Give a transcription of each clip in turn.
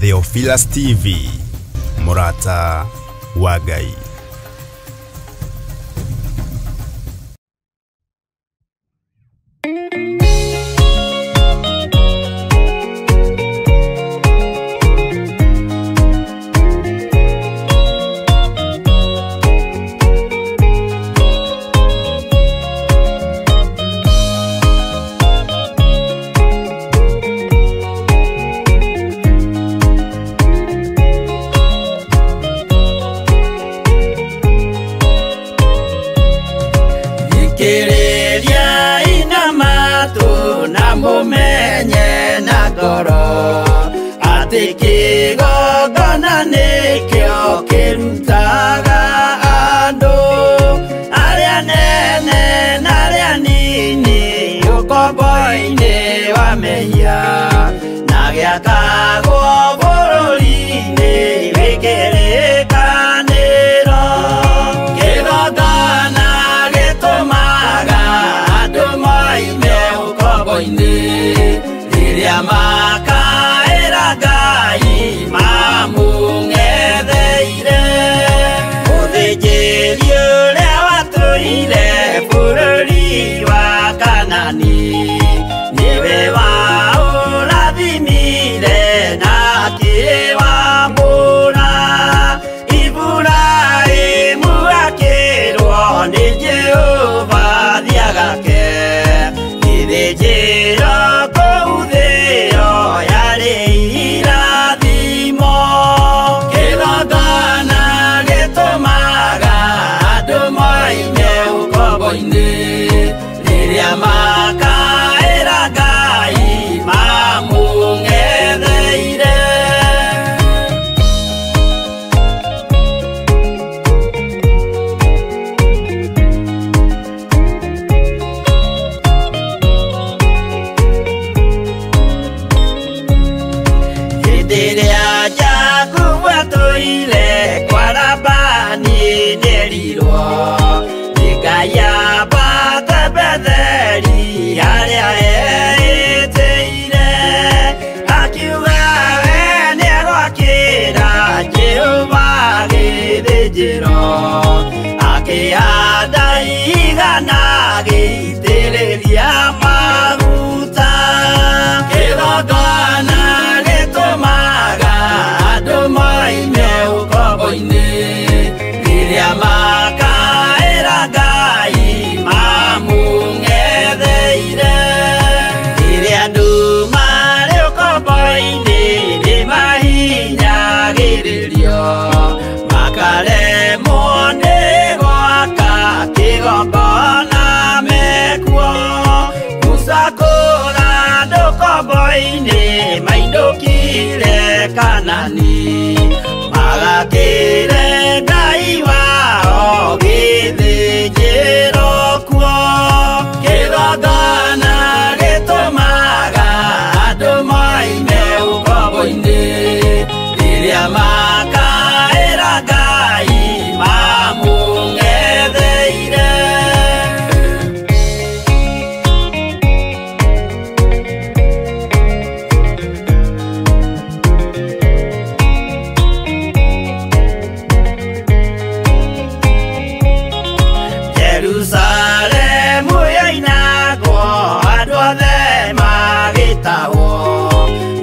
Theophilus TV, mũrata wa Ngai. Kĩgongona nĩkĩo kĩrutaga andũ arĩa nene na arĩa nini ũkombo-inĩ wa mehia na gĩakagwo bũrũri-inĩ wĩ kĩrĩkanĩro. Kĩgongona gĩtũmaga andũ moime ũkombo-inĩ rĩrĩa makaĩra Ngai mamũng'etheire. Mũthĩnjĩri ũrĩa watũire bũrũri wa Kanani nĩwe waũrathimire na akĩwamũra. Iburahĩmu akĩrwo nĩ Jehova thiĩ agake gĩthĩnjĩro kũu thĩo yarĩ irathimo. Kĩgongona gĩtũmaga andũ moime ũkombo-inĩ rĩrĩa makaĩra Ngai mamũng'etheire. Hĩndĩ ĩrĩa Jakubu atũire kwa Labani nĩerirwo nĩ Ngai ambate Betheli harĩa eĩtĩire. Akiuga we nĩegwakĩra Jehova gĩthĩnjĩro, akĩhanda igana agĩitĩrĩria maguta. Kĩgongona gĩtũmaga andũ moime ũkombo-inĩ rĩrĩa makaĩra Ngai mamũng'etheire. Rĩrĩa andũ marĩ ũkombo-inĩ nĩmahinyagĩrĩrio makaremwo nĩ gwaka kĩgongona mekuo. Musa kũra andũ ũkombo-inĩ mainũkire Kanani magakĩre Ngai wao gĩthĩnjĩro kuo. Kĩgongona gĩtũmaga andũ moime ũkombo-inĩ rĩrĩa makaĩra Ngai mamũng'etheire. Jerusalemu yoinagwo andũ othe magĩtahwo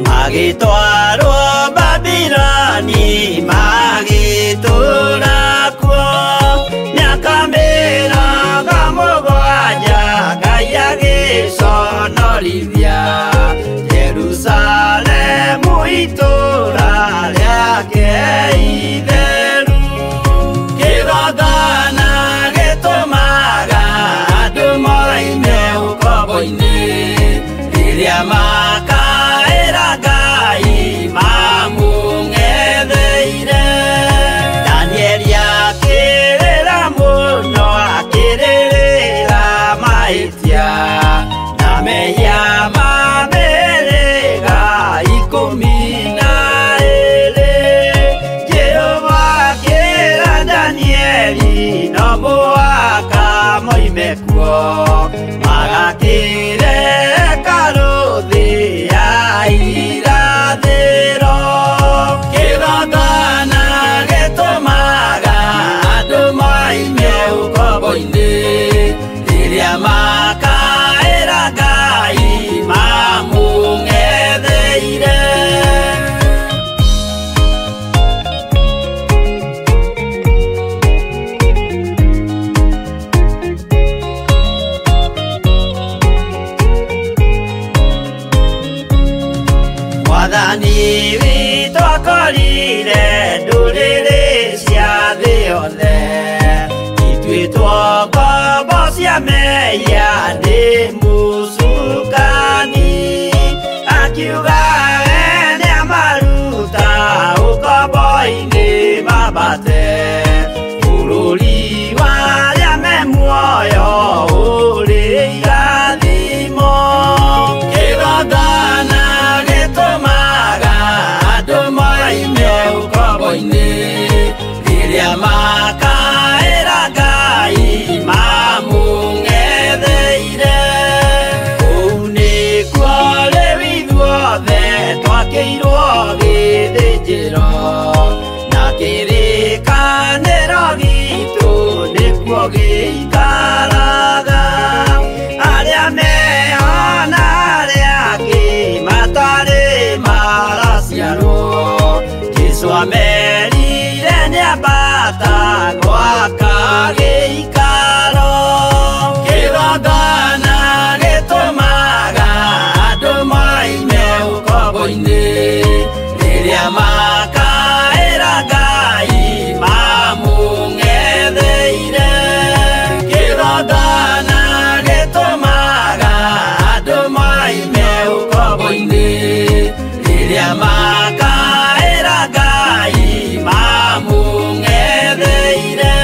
magĩtwarwo Babiloni magĩtũũra kuo. Mĩaka 70 Ngai agĩconorithia Jerusalemu itũũra rĩake itheru. Kĩgongona gĩtũmaga andũ moime ũkombo-inĩ rĩrĩa makaĩra Ngai mamũng'etheire. Danieli akĩrĩra mũno akĩrĩrĩra mahĩtia na mehia ma mĩhĩrĩga 12. Jehova akĩra Danieli no mũhaka moime kuo magakĩre hekarũ thĩ ya irathĩro. Mwathani witũ akorire ndũrĩrĩ cia thĩ yothe ituĩtwo ngombo cia mehia nĩ mũcukani akiuga we nĩamaruta ũkombo-inĩ mambate bũrũri wa arĩa me muoyo ũrĩ irathimo kĩgongona gĩtũmaga andũ moime ũkombo-inĩ rĩrĩa makaĩra Ngai mamũng'etheire kũu nĩkuo rĩu ithuothe twakĩirwo gĩthĩnjĩro na kĩrĩkanĩro gitũ nĩkuo gĩikaraga arĩa meho na arĩa angĩ matarĩ maraciarwo Jesũ amerire nĩambata gwaka gĩikaro kĩgongona gĩtũmaga andũ moime ũkombo-inĩ rĩrĩa makaĩra Ngai mamũng'etheire kĩgongona gĩtũmaga andũ moime ũkombo-inĩ rĩrĩa makaĩra Ngai mamũng'etheire.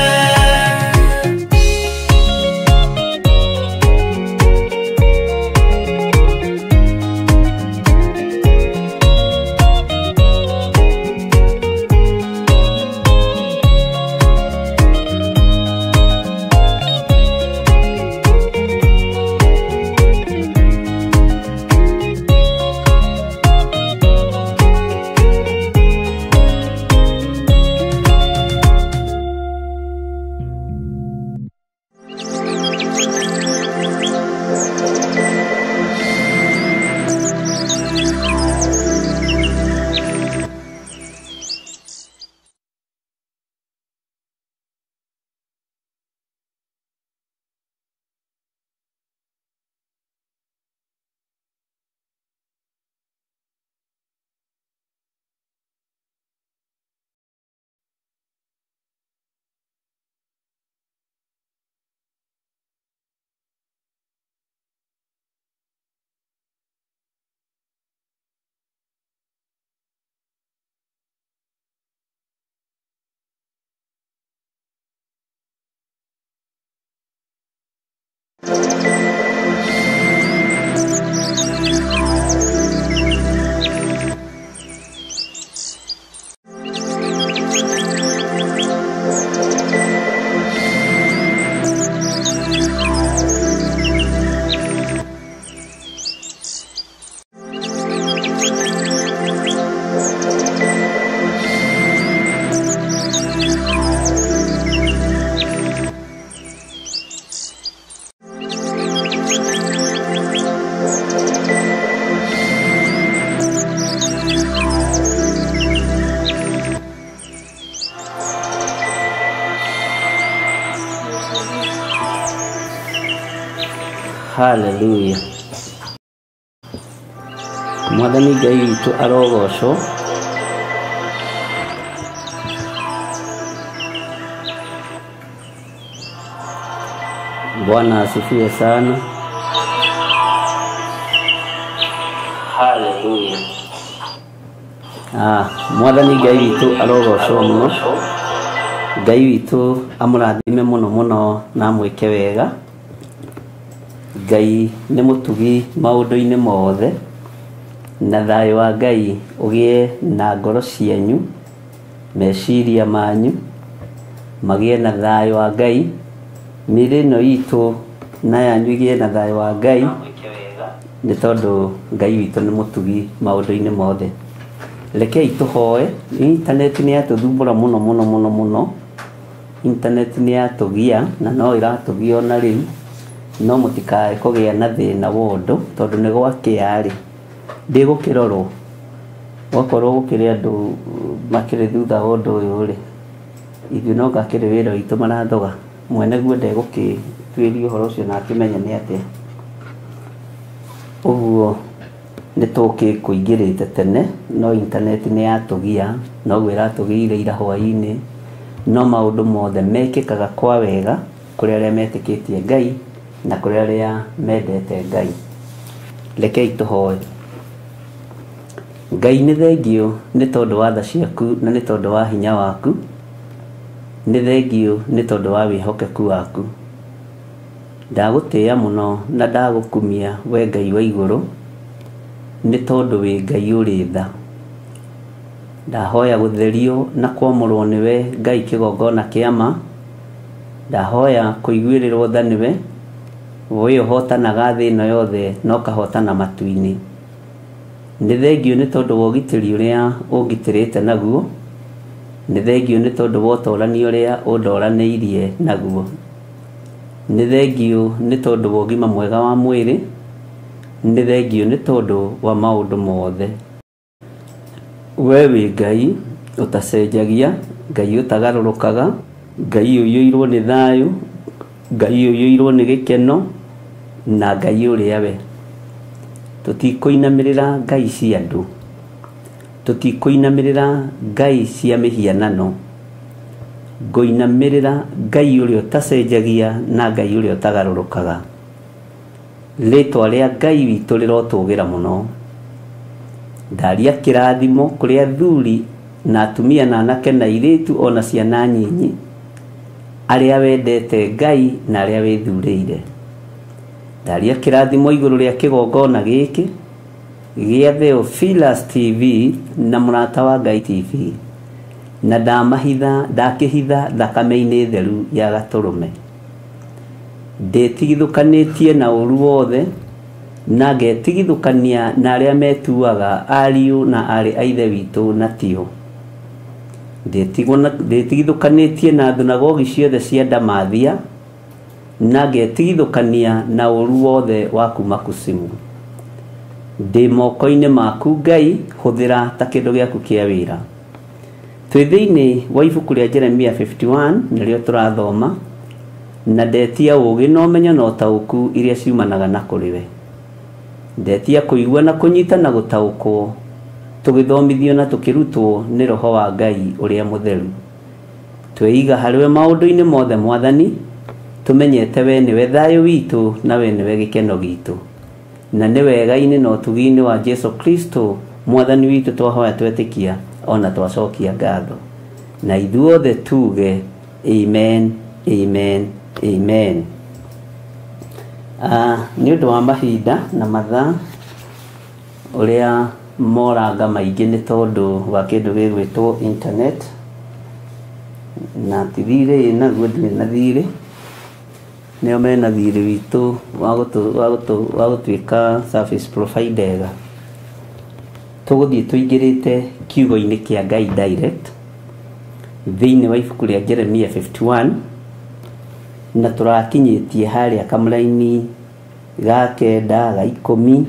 Hallelujah. Mwathani Ngai witũ arogocwo. Bwana asifiwe sana. Hallelujah. Mwathani Ngai witũ arogocwo mũno. Ngai witũ amũrathime mũno mũno na amwĩke wega. Ngai nĩ mũtugi maũndũ-inĩ mothe na thayũ wa Ngai ũgĩe na ngoro cianyu, meciria manyu magĩe na thayũ wa Ngai, mĩĩrĩ ĩno itũ na yanyu ĩgĩe na thayũ wa Ngai, nĩ tondũ Ngai witũ nĩ mũtugi maũndũ-inĩ mothe. Rekei tũhoe. Intaneti nĩ yatũthumbũra mũno mũno mũno mũno. Intaneti nĩ yatũgia na no ĩratũgia ona rĩu, no mũtikae kũgĩa na thĩna wa ũndũ tondũ nĩ gwakĩa rĩ ndĩgũkĩrorwo gwakorwo gũkĩrĩ andũ makĩrĩ thutha wa ũndũ ũyũ rĩ, ithuĩ no ngakĩrĩ wĩra witũ marathoga mwene guo ndegũkĩtuĩria ũhoro ũcio na akĩmenye nĩ atĩa. Ũguo Nĩ tũkĩkũingĩrĩte tene no intaneti nĩ yatũgia noguo ĩratũgĩire ira hwaĩ-inĩ, no maũndũ mothe mekĩkaga kwa wega kũrĩ arĩa metĩkĩtie Ngai na kũrĩ arĩa mendete Ngai. Rekei tũhoe. Ngai nĩ thengiũ nĩ tondũ wa tha ciaku na nĩ tondũ wa hinya waku, nĩ thengiũ nĩ tondũ wa wĩhokeku waku. Ndagũtĩĩa mũno na ndagũkumia we Ngai wa igũrũ, nĩ tondũ wĩ Ngai ũrĩ tha. Ndahoya gũtherio na kwamũrwo nĩwe Ngai kĩgongona kĩa ma, ndahoya kũiguĩrĩrwo tha nĩwe, we ũhotanaga thĩ ĩno yothe na ũkahotana matu-inĩ. Nĩ thengiũ nĩ tondũ wa ũgitĩri ũrĩa ũngitĩrĩte naguo, nĩ thengiũ nĩ tondũ wa ũtorania ũrĩa ũndoranĩirie naguo. Nĩ thengiũ nĩ tondũ wa ũgima mwega wa mwĩrĩ, nĩ thengiũ nĩ tondũ wa maũndũ mothe. We wĩ Ngai ũtacenjagia, Ngai ũtagarũrũkaga, Ngai ũiyũirwo nĩ thayũ, Ngai ũiyũirwo nĩ gĩkeno, na Ngai ũrĩa we. Tũtikũinamĩrĩra ngai cia andũ, tũtikũinamĩrĩra ngai cia mĩhianano, ngũinamĩrĩra Ngai ũrĩa ũtacenjagia na Ngai ũrĩa ũtagarũrũkaga. Rĩtwa rĩa Ngai witũ rĩrotũgĩra mũno. Ndaria kĩrathimo kũrĩ athuri na atumia na anake na airĩtu ona ciana nyinyi, arĩa wendete Ngai na arĩa wĩthurĩire. Ndaria kĩrathimo igũrũ rĩa kĩgongona gĩkĩ gĩa Theophilus TV na Mũrata wa Ngai TV, na ndamahitha ndakĩhitha thakame-inĩ theru ya Gatũrũme. Ndĩtigithũkanĩtie na ũru wothe na ngetigithũkania na arĩa metuaga ariũ na aarĩ a Ithe witũ na tio. Ndĩtigithũkanĩtie na thunagogi ciothe cia Ndamathia na ngetigithũkania na ũru wothe wa kuma Kusimu. Ndĩ moko-inĩ maku Ngai, hũthĩra ta kĩndũ gĩaku kĩa wĩra. Twĩ thĩinĩ wa ibuku rĩa Jeremia 51 nĩrĩo tũrathoma, na ndetia ũũgĩ na ũmenyo na ũtaũku iria ciumanaga na kũrĩ we. Ndetia kũigua na kũnyita na gũtaũkwo, tũgĩthomithio na tũkĩrutwo nĩ Roho wa Ngai ũrĩa mũtheru. Tweiga harĩ we maũndũ-inĩ mothe Mwathani, tũmenyete we nĩwe thayũ witũ na we nĩwe gĩkeno gitũ. Na nĩ wega-inĩ na ũtugi-inĩ wa Jesu Kristo Mwathani witũ twahoya twetĩkia ona twacokia ngatho. Na ithuothe tuge amen, amen, amen. Nĩ ũndũ wa mahinda na mathaa ũrĩa moranga maingĩ nĩ tondũ wa kĩndũ gĩgwĩtwo internet, na ti thirĩ naguo ndirĩ na thirĩ, nĩo mena thirĩ witũ wa gũtuĩka service provider ega. Tũgũthiĩ tũingĩrĩte kiugo-inĩ kĩa Ngai direct thĩinĩ wa ibuku rĩa Jeremia 51, na tũrakinyĩtie harĩa kamũraini ga 9 ga 10,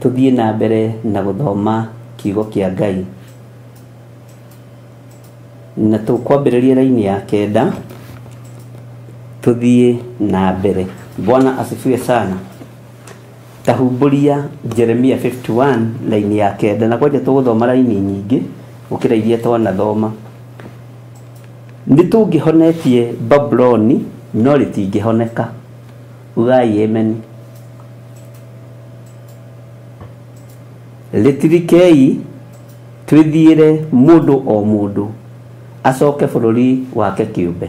tũthiĩ na mbere na gũthoma kiugo kĩa Ngai. Na tũkwambĩrĩria raini ya 9 tũthiĩ na mbere. Bwana asifiwe sana. Tahumbũria Jeremia 51 raini ya 9, na kwanja tũgũthoma raini nyingĩ gũkĩra iria twanathoma. Nĩ tũngĩhonetie Babuloni no rĩtingĩhoneka. Ugai amen. Rĩtirikei twĩthiĩre mũndũ o mũndũ acoke bũrũri wake kĩũmbe.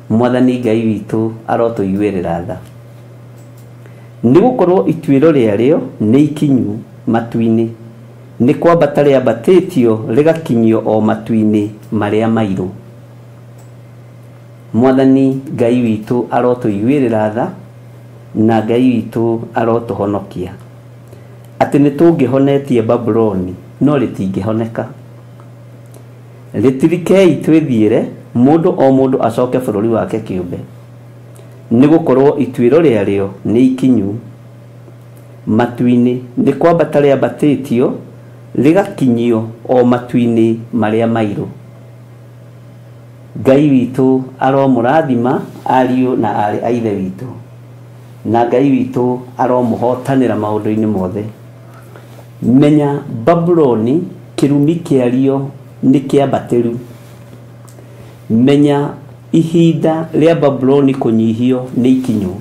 Mwathani Ngai witũ arotũiguĩrĩra tha. Nĩ gũkorwo ituĩro rĩarĩo nĩ ikinyu matu-inĩ, nĩ kwambata rĩambatĩtio rĩgakinyio o matu-inĩ marĩa mairũ. Mwathani Ngai witũ arotũiguĩrĩra tha na Ngai witũ arotũhonokia. Atĩ nĩ tũngĩhonetie Babuloni no rĩtingĩhoneka. Rĩtirikei twĩthiĩre mũndũ o mũndũ acoke bũrũri wake kĩũmbe. Nĩ gũkorwo ituĩro rĩarĩo nĩ ikinyu matu-inĩ, nĩ kwambata rĩambatĩtio rĩgakinyio o matu-inĩ marĩa mairũ. Ngai witũ aromũrathima ariũ na aarĩ a Ithe witũ. Na Ngai witũ aromũhotanĩra maũndũ-inĩ mothe. Menya Babuloni kĩrumi kĩario nĩ kĩambatĩru. Menya ihinda rĩa Babuloni kũnyihio nĩ ikinyu.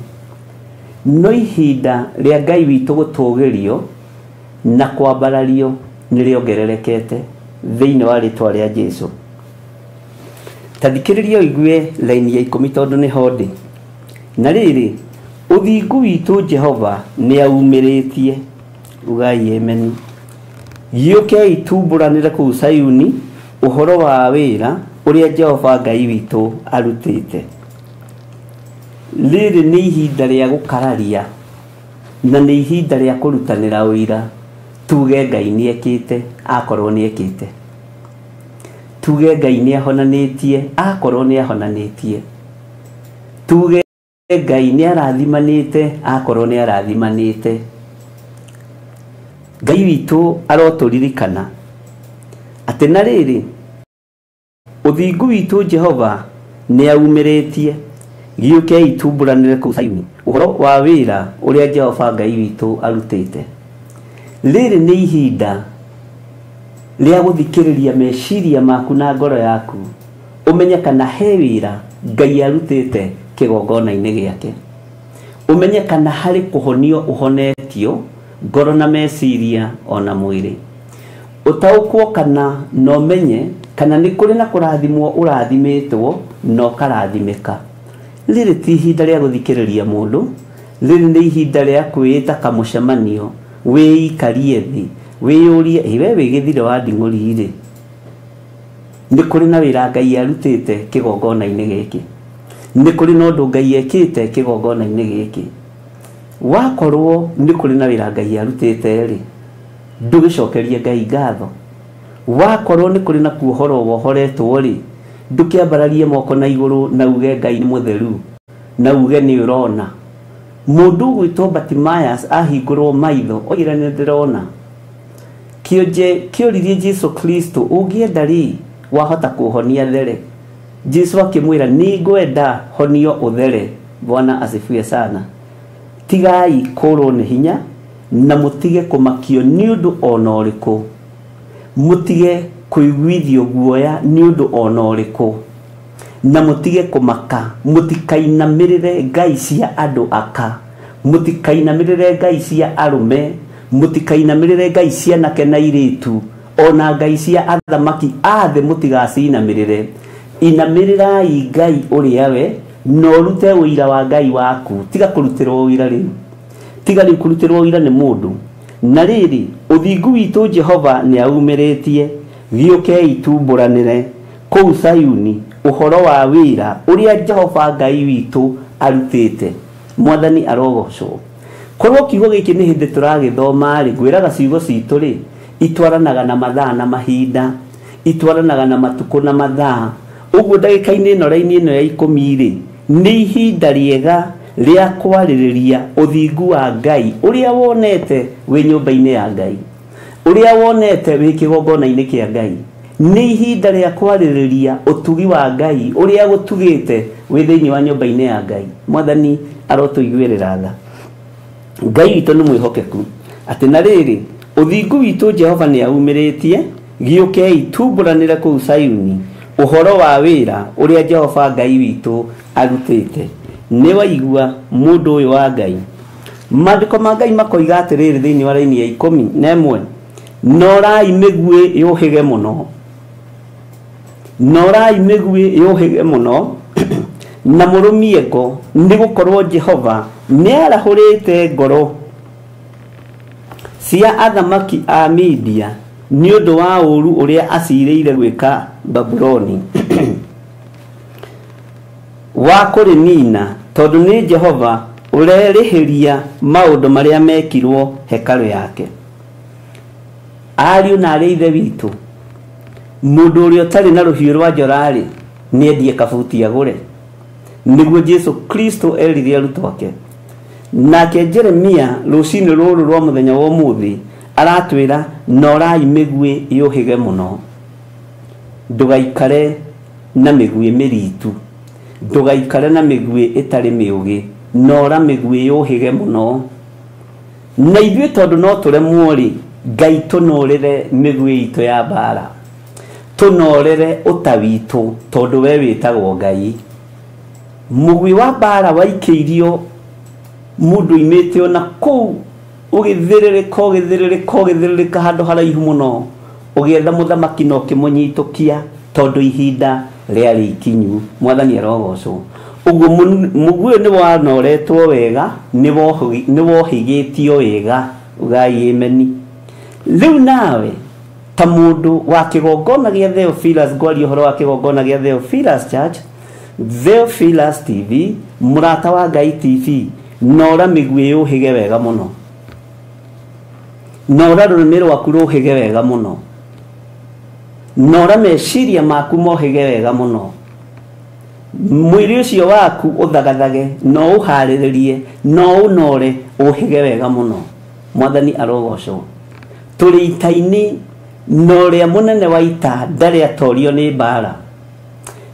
No ihinda rĩa Ngai witũ gũtũgĩrio na kwambarario nĩ rĩongererekete thĩinĩ wa rĩtwa rĩa Jesu. Ta thikĩrĩria ũigue laini ya 10 tondũ nĩho ndĩ. Na rĩrĩ, ũthingu witũ Jehova nĩ aumĩrĩtie. Ugai amen. Gĩũkei tumbũranĩre kũu Sayuni ũhoro wa wĩra ũrĩa Jehova Ngai witũ arutĩte. Rĩrĩ nĩ ihinda rĩa gũkararia na nĩ ihinda rĩa kũrutanĩra ũira. Tuge Ngai nĩekĩte akorwo nĩekĩte. Tuge Ngai nĩahonanĩtie akorwo nĩahonanĩtie. Tuge Ngai nĩarathimanĩte akorwo nĩarathimanĩte. Ngai witũ arotũririkana atĩ na rĩrĩ, ũthingu witũ Jehova nĩaumĩrĩtie. Gĩũkei tumbũranĩre kũu Sayuni ũhoro wa wĩra ũrĩa Jehova Ngai witũ arutĩte. Rĩrĩ nĩ ihinda rĩa gũthikĩrĩria meciria maku na ngoro yaku, ũmenye kana he wĩra Ngai arutĩte kĩgongona-inĩ gĩake. Ũmenye kana harĩ kũhonio ũhonetio ngoro na meciria ona mwĩrĩ. Ũtaũkwo kana na ũmenye kana nĩ kũrĩ na kũrathimwo ũrathimĩtwo na ũkarathimĩka. Rĩrĩ ti ihinda rĩa gũthikĩrĩria mũndũ, rĩrĩ nĩ ihinda rĩa kwĩĩta kamũcemanio, wĩikarie thĩ, wĩyũrie, ĩ we wĩ gĩthire wa nding'ũri rĩ, nĩ kũrĩ na wĩra Ngai arutĩte kĩgongona-inĩ gĩkĩ. Nĩ kũrĩ na ũndũ Ngai ekĩte kĩgongona-inĩ gĩkĩ. Wakorwo nĩ kũrĩ na wĩra Ngai arutĩte rĩ, ndũgĩcokerie Ngai ngatho. Wakorwo nĩ kũrĩ na kuohorwo wohoretwo rĩ, ndũkĩambararie moko na igũrũ na uge Ngai nĩ mũtheru, na uge nĩ ũrona. Mũndũ ũgwĩtwo Bartimaeus ahingũrwo maitho oigire nĩ ndĩrona. Kĩonje kĩoririe Jesu Kristo, ũngĩenda rĩ, wahota kũhonia there. Jesu akĩmwĩra, nĩngwenda honio ũthere. Bwana asifiwe sana. Tigai kũrwo nĩ hinya na mũtige kũmakio nĩ ũndũ ona ũrĩkũ. Mũtige kũiguithio guoya nĩ ũndũ ona ũrĩkũ. Na mũtige kũmaka, mũtikainamĩrĩre ngai cia andũ aka, mũtikainamĩrĩre ngai cia arũme, mũtikainamĩrĩre ngai cia anake na airĩtu, ona ngai cia athamaki a thĩ mũtigacinamĩrĩre. Inamĩrĩrai Ngai ũrĩa we, na ũrute ũira wa Ngai waku. Tiga kũrutĩrwo ũira rĩu, tiga rĩu kũrutĩrwo ũira nĩ mũndũ. Na rĩrĩ, ũthingu witũ Jehova nĩaumĩrĩtie. Gĩũkei tumbũranĩre kũu Sayuni ũhoro wa wĩra ũrĩa Jehova Ngai witũ arutĩte. Mwathani arogocwo. Korwo kiugo gĩkĩ nĩ hĩndĩ tũragĩthoma rĩ, ngwĩraga ciugo citũ rĩ, itwaranaga na mathaa na mahinda, itwaranaga na matukũ na mathaa. Ũguo ndagĩka-inĩ ĩno raini ĩno ya 10 rĩ, nĩ ihinda rĩega rĩa kwarĩrĩria ũthingu wa Ngai ũrĩa wonete wĩ nyũmba-inĩ ya Ngai, ũrĩa wonete wĩ kĩgongona-inĩ kĩa Ngai. Nĩ ihinda rĩa kwarĩrĩria ũtugi wa Ngai ũrĩa gũtugĩte wĩ thĩinĩ wa nyũmba-inĩ ya Ngai. Mwathani arotũiguĩrĩra tha. Ngai witũ nĩ mwĩhokeku. Atĩ na rĩrĩ, ũthingu witũ Jehova nĩ aumĩrĩtie. Gĩũkei tumbũranĩre kũu Sayuni ũhoro wa wĩra ũrĩa Jehova Ngai witũ arutĩte. Nĩ waigua mũndũ ũyũ wa Ngai. Maandĩko ma Ngai makoiga atĩrĩrĩ thĩinĩ wa raini ya 11, norai mĩguĩ yũhĩge mũno, norai mĩguĩ yũhĩge mũno na mũrũmie ngo, nĩ gũkorwo Jehova nĩarahũrĩte ngoro cia athamaki a Media nĩ ũndũ wa ũũru ũrĩa acirĩire gwĩka Babuloni wa kũrĩnina, tondũ nĩ Jehova ũrerĩhĩria maũndũ marĩa mekirwo hekarũ yake. Ariũ na arĩ ithe witũ, mũndũ ũrĩa ũtarĩ na rũhiũ rwa njora-rĩ, nĩendie kabuti agũre. Nĩguo Jesu Kristo erire arutwo ake. Nake Jeremia rũcinĩ rũrũ rwa mũthenya wa ũmũthĩ aratwĩra, norai mĩguĩ yũhĩge mũno, ndũgaikare na mĩguĩ mĩritu, ndũgaikare na mĩguĩ ĩtarĩ mĩũgĩ. Nora mĩguĩ yũhĩge mũno. Na ithuĩ tondũ no tũremwo rĩ, Ngai tũnorere mĩguĩ itũ ya mbara, tũnorere ũta witũ, tondũ we wĩtagwo Ngai. Mũgui wa mbara waikĩirio mũndũ oimĩte ona kũu, ũgĩthĩrĩrĩka ũgĩthĩrĩrĩka ũgĩthĩrĩrĩka handũ haraihu mũno, ũgĩetha mũthamaki na ũkĩmũnyitũkia, tondũ ihinda rĩarĩ ikinyu. Mwathani arogocwo. Ũguo mũguĩ nĩ wanoretwo wega, nĩ wohĩgĩtio wega. Ugai ameni. Rĩu nawe ta mũndũ wa kĩgongona gĩa Theophilus, ngwaria ũhoro wa kĩgongona gĩa Theophilus Church, Theophilus TV, Mũrata wa Ngai TV, nora mĩguĩ yũhĩge wega mũno, nora rũrĩmĩ rwaku rũhĩge wega mũno, nora meciria maku mohĩge wega mũno, mwĩrĩ ũcio waku ũthagathage, no ũharĩrĩrie, no ũnore ũhĩge wega mũno. Mwathani arogocwo. Tũrĩ ita-inĩ, na ũrĩa mũnene wa ita ndarĩ atorio nĩ mbara,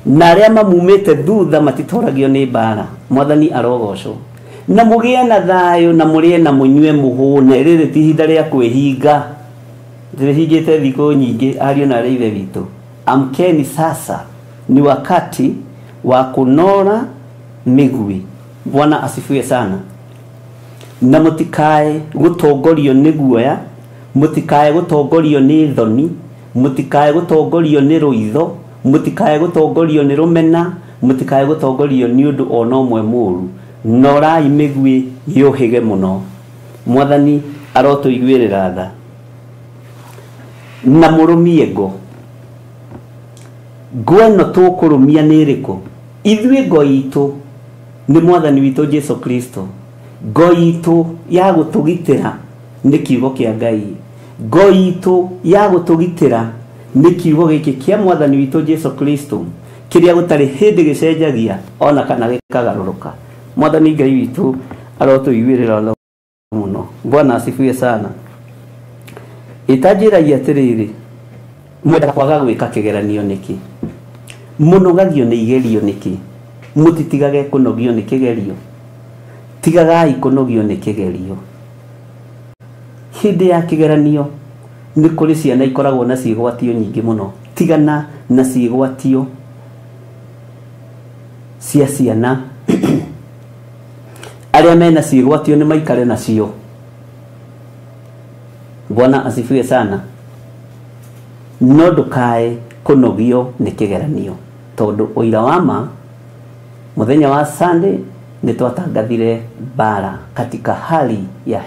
na arĩa mamumĩte thutha matitoragio nĩ mbara. Mwathani arogocwo. Na mũgĩe na thayũ, na mũrĩe na mũnyue mũhũne. Rĩrĩ ti ihinda rĩa kwĩhinga, rĩhingĩte thikũ nyingĩ. Ariũ na arĩa ithe witũ, amkeni sasa, ni wakati wa kũnora mĩguĩ. Bwana asifiwe sana. Na mũtikae gũtongorio nĩ guoya, mũtikae gũtongorio nĩ thoni, mũtikae gũtongorio nĩ rũitho, mũtikae gũtongorio nĩ rũmena, mũtikae gũtongorio nĩ ũndũ ona ũmwe mũũru. Norai mĩguĩ yũhĩge mũno. Mwathani arotũiguĩrĩra tha. Na mũrũmie ngo. Ngo ĩno tũkũrũmia nĩ ĩrĩkũ? Ithuĩ ngo itũ nĩ Mwathani witũ Jesu Kristo. Ngo itũ ya gũtũgitĩra nĩ kiugo kĩa Ngai. Ngo itũ ya gũtũgitĩra nĩ kiugo gĩkĩ kĩa Mwathani witũ Jesu Kristo, kĩrĩa gũtarĩ hĩndĩ gĩcenjagia ona kana gĩkagarũrũka. Mwathani Ngai witũ arotũiguĩrĩra tha mũno. Bwana asifiwe sana. Ĩtanjĩragia atĩrĩrĩ, mwendaga kwaga gwĩka kĩgeranio nĩkĩ? Mũnogagio nĩ igerio nĩkĩ? Mũtitigage kũnogio nĩ kĩgerio. Tigagai kũnogio nĩ kĩgerio. Hĩndĩ ya kĩgeranio nĩ kũrĩ ciana ikoragwo na ciĩgwatio nyingĩ mũno. Tigana na ciĩgwatio cia ciana. Arĩa mena ciĩgwatio nĩ maikare nacio. Bwana asifiwe sana. No ndũkae kũnogio nĩ kĩgeranio, tondũ ũira wa ma mũthenya wa Sunday nĩ twatangathire mbara katika hali ya hewa.